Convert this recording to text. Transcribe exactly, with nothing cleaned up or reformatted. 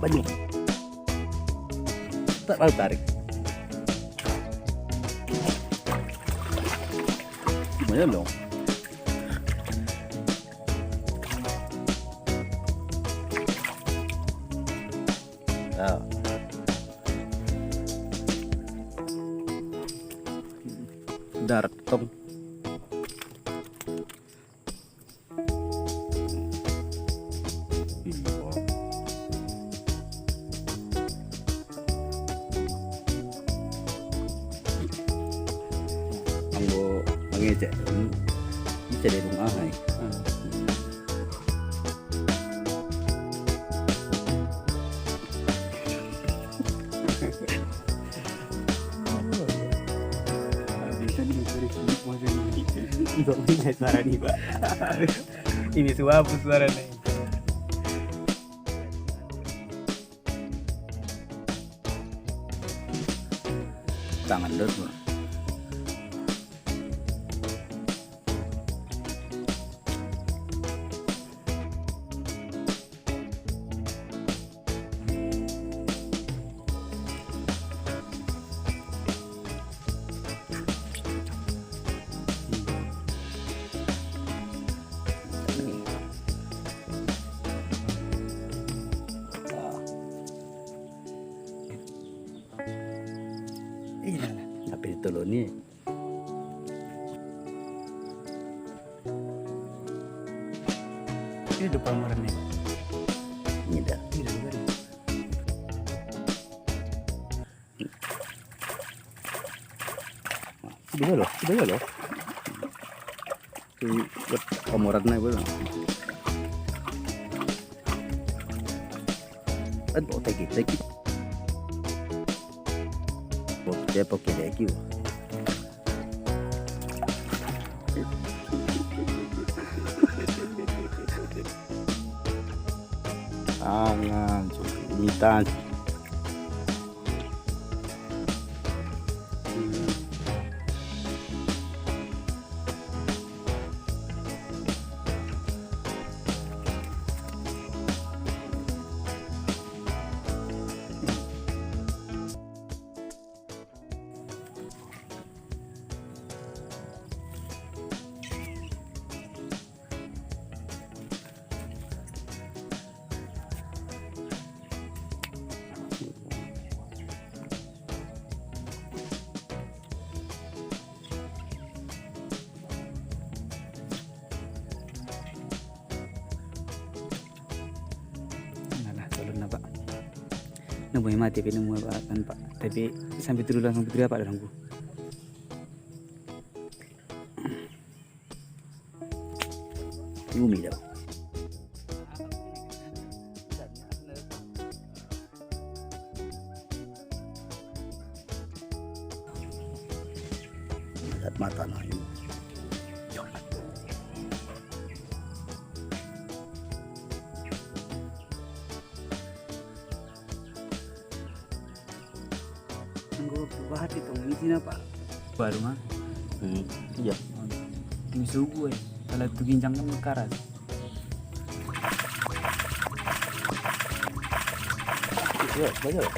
Banyak. Tak tahu tarik. Lumayan dong. Ah. Dartong. Ambo mangecek tu, bisa dari rumah ai. Hmm. Bisa ni, dari sini, macam ni. Untuk ni, suara ni, Pak. Ini suara apa suara ni? Tangan dos, Pak. Eh, lah, lah. Tapi ditolong ni. Ini depan murni. Ini dah. Ini dah, dah. Sudah lo, sudah lo. Tu buat pamoran na ibu. Aduh, thank you, thank you. Oke, oke, thank you. Tangan, cukup imitan. Alah, tolong lah, Pak. Nemu mati, tapi nemu apa kan, Pak? Tapi sampai tu dulu, sampai tu apa dalam ku? Umi dah. Lihat mata na ini. Nunggu bahat itu, misi napa? Baru mah. Hmm, iya. Tim subuh, eh. Kalau tu ginjang kan karas. Iya, banyak.